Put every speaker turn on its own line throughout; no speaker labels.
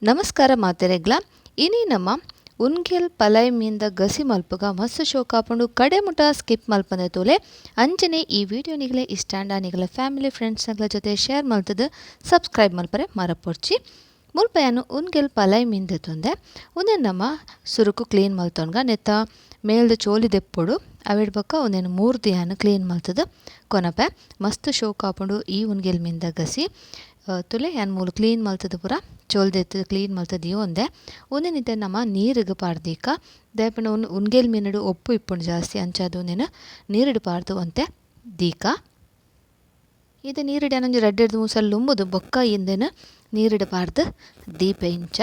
ನಮಸ್ಕಾರ ಮಾತೆರೆಗ್ಲ ಇನಿ ನಮ್ಮ ಉನ್ಗೆಲ್ ಪಲೈ ಮೀನ್ದ ಗಸಿ ಮಲ್ಪುಗ ಮಸ್ತ್ ಶೋಕಾಪುಂಡು ಕಡೆ ಮುಟ ಸ್ಕಿಪ್ ಮಲ್ಪಂದೆ ತೂಲೆ. ಅಂಚನೆ ಈ ವಿಡಿಯೋ ನಿಗಲೆ ಇಷ್ಟಾಂಡ ನಿಗಲ ಫ್ಯಾಮಿಲಿ ಫ್ರೆಂಡ್ಸ್ ನಗಲ ಜೊತೆ ಶೇರ್ ಮಲ್ತದು ಸಬ್ಸ್ಕ್ರೈಬ್ ಮಲ್ಪರೆ ಮರಪೊರ್ಚಿ. ಮುಲ್ಪಯಾನು ಉನ್ಗೆಲ್ ಪಲೈ ಮೀನ್ ದೆತ್ತೊಂದೆ ಉಂದೆನ್ ನಮ್ಮ ಸುರುಕು ಕ್ಲೀನ್ ಮಲ್ತೊನ್ಗ ನೆತ್ತ ಮೇಲ್ದ ಚೋಲಿ ದೆಪ್ಪೊಡು ಅವೆಡ್ ಬೊಕ್ಕ ಉಂದೆನ್ ಮೂರ್ದು ಯಾನ್ ಕ್ಲೀನ್ ಮಲ್ತದು ಕೊನಪೆ. ಮಸ್ತ್ ಶೋಕಾಪುಂಡು ಈ ಉನ್ಗೆಲ್ ಮೀನ್ದ ಗಸಿ. ತುಲೆ ಯಾನ್ ಮೂಲು ಕ್ಲೀನ್ ಮಲ್ತದು ಪೂರ ಚೋಲ್ದೆತ್ತು ಕ್ಲೀನ್ ಮಲ್ತದು ಒಂದೆ ಉಂದೆನ್ ಇತ್ತೆ ನಮ್ಮ ನೀರಿಗೆ ಪಾಡ್ದೀಕ. ದಾಯೆಪಂಡ ಉಂದು ಉನ್ಗೆಲ್ ಮೀನುಡು ಉಪ್ಪು ಇಪ್ಪುಂಡು ಜಾಸ್ತಿ, ಅಂಚಾದ್ ಉಂದೆನ್ ನೀರುಡು ಪಾಡ್ದು ಒಂತೆ ದೀಕ. ಇತ್ತೆ ನೀರುಡು ಯಾನೊಂಜಿ ರಡ್ಡೆಡ್ದ್ ಮೂಸಲ್ ಲುಂಬುದು ಬೊಕ್ಕ ಇಂದೆನ್ ನೀರುಡು ಪಾಡ್ದು ದೀಪೆ ಇಂಚ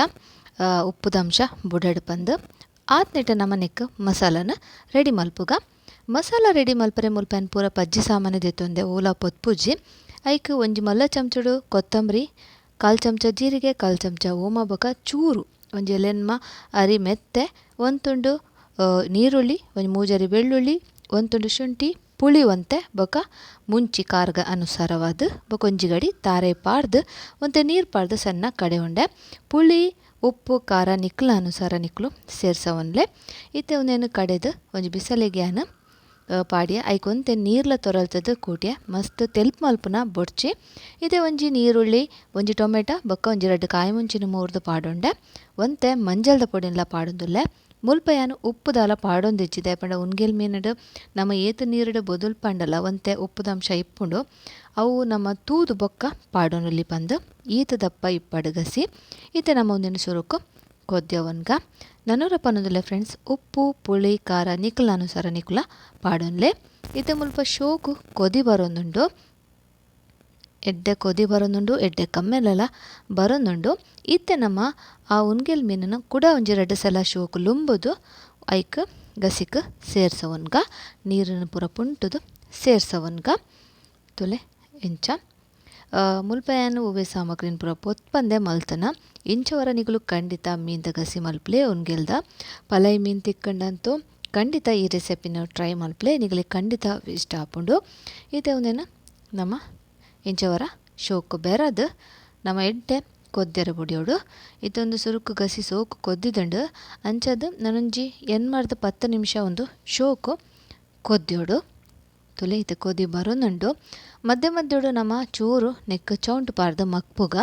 ಉಪ್ಪುದ ಅಂಶ ಬುಡಡ್ ಪಂದ್. ಆತ್ನೆಟ ನಮ ನೆಕ್ ಮಸಾಲನ ರೆಡಿ ಮಲ್ಪುಗ. ಮಸಾಲ ರೆಡಿ ಮಲ್ಪರೆ ಮುಲ್ಪ ಯಾನ್ ಪೂರ ಪಜ್ಜಿ ಸಾಮಾನು ದೆತ್ತೊಂದೆ, ಓಲ ಪೊತ್ಪುಜಿ. ಐಕ್ ಒಂಜಿ ಮಲ್ಲ ಚಮಚಡು ಕೊತ್ತಂಬರಿ, ಕಾಲ್ ಚಮಚ ಜೀರಿಗೆ, ಕಾಲ್ ಚಮಚ ಓಮ ಬೊಕ ಚೂರು ಒಂಜಿ ಎಲೆನ್ಮ ಅರಿ ಮೆತ್ತೆ, ಒಂದ್ ತುಂಡು ನೀರುಳ್ಳಿ, ಒಂಜಿ ಮೂಜರಿ ಬೆಳ್ಳುಳ್ಳಿ, ಒಂದ್ ತುಂಡು ಶುಂಠಿ, ಪುಳಿ ಒಂತೆ ಬೊಕ ಮುಂಚಿ ಖಾರಗ ಅನುಸಾರವಾದ್ ಬೊಕ ಒಂಜಿ ಗಡಿ ತಾರೆ ಪಾಡ್ದು ಒಂತೆ ನೀರು ಪಾಡ್ದು ಸಣ್ಣ ಕಡೆ ಉಂಡೆ. ಪುಳಿ ಉಪ್ಪು ಖಾರ ನಿಕ್ಲ ಅನುಸಾರ ನಿಕ್ಲು ಸೇರ್ಸವನ್ಲೆ. ಇತ್ತೆ ಉಂದೆನ್ ಕಡೆದು ಒಂಜಿ ಬಿಸಲೆಗೆ ಯಾನ್ ಪಾಡಿಯ ಐಕ್ ಒಂತೆ ನೀರ್ಲ ತೊರಲ್ತದ ಕೂಟಿಯ ಮಸ್ತ್ ತೆಲ್ಪ್ ಮಲ್ಪುನ ಬೊಡ್ಚಿ. ಇತ್ತೆ ಒಂಜಿ ನೀರುಳ್ಳಿ, ಒಂಜಿ ಟೊಮೆಟೊ ಬೊಕ್ಕ ಒಂಜಿ ರಡ್ಡ್ ಕಾಯಿ ಮುಂಚಿನ ಮೂರ್ದು ಪಾಡೊಂಡೆ. ಒಂತೆ ಮಂಜಲ್ದ ಪೊಡಿನ್ಲ ಪಾಡೊಂದುಲ್ಲೆ. ಮುಲ್ಪ ಯಾನ್ ಉಪ್ಪುದಾಲ ಪಾಡೊಂದಿಜ್ಜಿ, ದಾಯೆಪಂಡ ಉನ್ಗೆಲ್ ಮೀನುಡು ನಮ ಏತ್ ನೀರುಡು ಬೊದುಲ್ಪಂಡಲ ಒಂತೆ ಉಪ್ಪುದ ಅಂಶ ಇಪ್ಪುಂಡು, ಅವು ನಮ ತೂದು ಬೊಕ್ಕ ಪಾಡೊನುಲಿ ಪಂದ್ ಈತ ದಪ್ಪ ಇಪ್ಪಡು ಗಸಿ. ಇತ್ತೆ ನಮ ಉಂದೆನ್ ಸುರುಕು ಕೊದ್ಯವನ್ಗ. ನನೂರ ಪನೊಂದುಲ್ಲೆ ಫ್ರೆಂಡ್ಸ್, ಉಪ್ಪು ಪುಳಿ ಖಾರ ನಿಕ್ಲ ಅನುಸಾರ ನಿಕ್ಲ ಪಾಡೊನ್ಲೆ. ಇತ್ತೆ ಮುಲ್ಪ ಶೋಕು ಕೊದಿ ಬರೊಂದುಂಡು, ಎಡ್ಡೆ ಕೊದಿ ಬರೊಂದುಂಡು, ಎಡ್ಡೆ ಕಮ್ಮೆಲಲ ಬರೊಂದುಂಡು. ಇತ್ತೆ ನಮ್ಮ ಆ ಉನ್ಗೆಲ್ ಮೀನನ್ನು ಕೂಡ ಒಂಜಿ ರಡ್ಡ್ ಸಲ ಶೋಕು ಲುಂಬುದು ಐಕ್ ಗಸಿಕ್ ಸೇರ್ಸವನ್ಗ, ನೀರನ್ನು ಪೂರ ಪುಂಟುದು ಸೇರ್ಸವನ್ಗ. ತುಲೆ ಇಂಚ ಮುಲ್ಪ ಯಾನ್ ಒವ್ವೆ ಸಾಮಗ್ರಿನ್ ಪೂರ ಪೊತ್ಪಂದೆ ಮಲ್ತನ. ಇಂಚವರ ನಿಗುಲು ಖಂಡಿತ ಮೀನ್ದ ಗಸಿ ಮಲ್ಪಲೆ. ಉನ್ಗೆಲ್ದ ಪಲೈ ಮೀನ್ ತಿಕ್ಕಂಡಂತೂ ಖಂಡಿತ ಈ ರೆಸಿಪಿನ ಟ್ರೈ ಮಲ್ಪಲೆ, ನಿಗಲಿ ಖಂಡಿತ ಇಷ್ಟ ಆಪುಂಡು. ಇತ್ತೆ ಉಂದೆನ್ ನಮ್ಮ ಇಂಚವರ ಶೋಕು ಬೆರದು ನಮ್ಮ ಎಡ್ಡೆ ಕೊದ್ದೆರ ಬುಡಿಯೋಡು. ಇದೊಂದು ಸುರುಕು ಗಸಿ ಸೋಕು ಕೊದ್ದಿದಂಡು ಅಂಚದ್ ನನೊಂಜಿ ಎನ್ಮರ್ದ್ 10 ನಿಮಿಷ ಒಂದು ಶೋಕು ಕೊದ್ಯೋಡು. ತುಲೆ ಇತ್ತೆ ಕೊದಿ ಬರೋನುಂಡು. ಮಧ್ಯ ಮಧ್ಯೋಡು ನಮ್ಮ ಚೂರು ನೆಕ್ ಚೌಂಟು ಪಾಡ್ದು ಮಕ್ಪುಗ.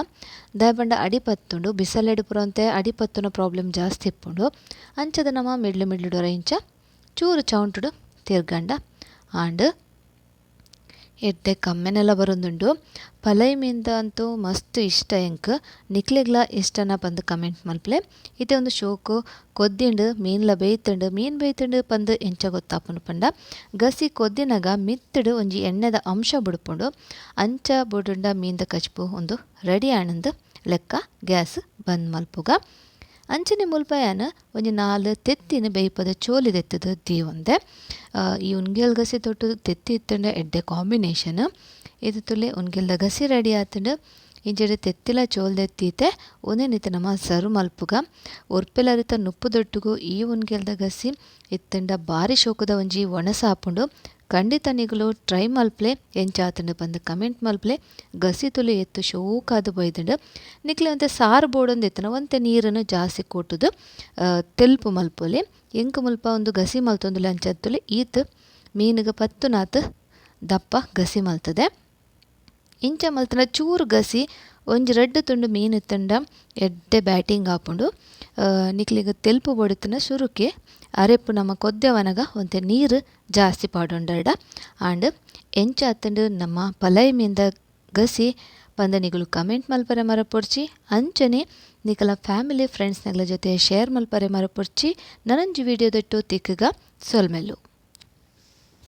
ದಾಯೆಪಂಡ ಅಡಿ ಪತ್ತುಂಡು, ಬಿಸಲೆಡ್ ಪುರಂತೆ ಅಡಿ ಪತ್ತುನ ಪ್ರಾಬ್ಲಮ್ ಜಾಸ್ತಿ ಇಪ್ಪುಂಡು. ಅಂಚದ ನಮ್ಮ ಮಿಡ್ಲು ಮಿಡ್ಲುಡೊರ ಇಂಚ ಚೂರು ಚೌಂಟುಡು ತಿರ್ಗಂಡ ಆಂಡ್ ಎಡ್ಡೆ ಕಮ್ಮೆನೆಲ್ಲ ಬರೋದುಂಡು. ಪಲೈ ಮೀನ್ದ ಅಂತೂ ಮಸ್ತ್ ಇಷ್ಟ ಎಂಕ್, ನಿಕ್ಲೆಗ್ಲ ಇಷ್ಟನ ಪಂದ್ ಕಮೆಂಟ್ ಮಲ್ಪಲೆ. ಇತ್ತೆ ಒಂದು ಶೋಕು ಕೊದ್ದಿಂಡು ಮೀನ್ಲ ಬೇಯ್ತುಂಡು. ಮೀನ್ ಬೇಯ್ತುಂಡು ಪಂದ್ ಎಂಚ ಗೊತ್ತಾಪುಂಡು ಪಂಡ ಗಸಿ ಕೊದ್ದಿನಗ ಮಿತ್ತುಡು ಒಂಜಿ ಎಣ್ಣೆದ ಅಂಶ ಬುಡ್ಪುಂಡು. ಅಂಚ ಬುಡುಂಡ ಮೀನ್ದ ಕಚ್ಪು ಒಂದು ರೆಡಿ ಆನಂದ್ ಲೆಕ್ಕ ಗ್ಯಾಸ್ ಬಂದ್ ಮಲ್ಪುಗ. ಅಂಚನೆ ಮುಲ್ಪ ಯಾನ್ ಒಂಜಿ 4 ತೆತ್ತಿನ ಬೇಯ್ಪದ ಚೋಲಿ ದೆತ್ತದು ದೀವೊಂದೆ. ಈ ಉನ್ಗೆಲ್ ಗಸಿ ತೊಟ್ಟು ತೆತ್ತಿ ಇತ್ತಂಡ ಎಡ್ಡೆ ಕಾಂಬಿನೇಷನ್. ಇದು ತುಲೆ ಉನ್ಗೆಲ್ದ ಗಸಿ ರೆಡಿ ಆತುಂಡು. ಇಂಚೆಡ್ ತೆತ್ತಿಲ ಚೋಲ್ ದೆತ್ತೀತೆ ಉಂದೆನ್ ಇತ್ತೆ ನಮ ಸರ್ವ್ ಮಲ್ಪುಗ. ಒರ್ಪೆಲರಿತ ನುಪ್ಪು ದೊಟ್ಟುಗು ಈ ಉನ್ಗೆಲ್ದ ಗಸಿ ಇತ್ತಂಡ ಬಾರಿ ಶೋಕುದ ಒಂಜಿ ಒಣಸ ಆಪುಂಡು. ಖಂಡಿತ ನಿಗುಲು ಟ್ರೈ ಮಲ್ಪಲೆ, ಎಂಚಾತುಂಡು ಪಂದ್ ಕಮೆಂಟ್ ಮಲ್ಪಲೆ. ಗಸಿ ತುಲೆ ಎತ್ತು ಶೋಕಾದ್ ಬೈದುಂಡು. ನಿಕ್ಲೆ ಒಂತೆ ಸಾರು ಬೋಡೊಂದು ಇತ್ತನ ಒಂತೆ ನೀರನ್ನು ಜಾಸ್ತಿ ಕೊಟ್ಟುದು ತೆಲ್ಪು ಮಲ್ಪೊಲಿ. ಎಂಕ್ ಮುಲ್ಪ ಒಂದು ಗಸಿ ಮಲ್ತೊಂದುಲ್ಲೆ ಅಂಚತ್ತುಲೆ ಈತ್ ಮೀನುಗ ಪತ್ತುನಾತ್ ದಪ್ಪ ಗಸಿ ಮಲ್ತದೆ. ಇಂಚ ಮಲ್ತನ ಚೂರು ಗಸಿ ಒಂಜಿ ರಡ್ಡ್ ತುಂಡು ಮೀನು ಇತ್ತಂಡ ಎಡ್ಡೆ ಬ್ಯಾಟಿಂಗ್ ಆಪುಂಡು. ನಿಕ್ಲೆಗ್ ತೆಲ್ಪು ಬೋಡಿತ್ತನ ಸುರುಕೆ ಅರೆಪ್ಪು ನಮ್ಮ ಕೊದ್ದೆವನಗ ಒಂತೆ ನೀರು ಜಾಸ್ತಿ ಪಾಡೊಂಡರ್ಡ. ಆಂಡ್ ಎಂಚ ಆತುಂಡು ನಮ್ಮ ಪಲೈ ಮೀನ್ದ ಗಸಿ ಪಂದ ನಿಗುಲು ಕಮೆಂಟ್ ಮಲ್ಪರೆ ಮರಪೊಡ್ಚಿ. ಅಂಚನೆ ನಿಕಲ ಫ್ಯಾಮಿಲಿ ಫ್ರೆಂಡ್ಸ್ ನಗಲ ಜೊತೆ ಶೇರ್ ಮಲ್ಪರೆ ಮರಪೊಡ್ಚಿ. ನನೊಂಜಿ ವಿಡಿಯೋದೊಟ್ಟು ತಿಕ್ಕುಗ. ಸೊಲ್ಮೆಲು.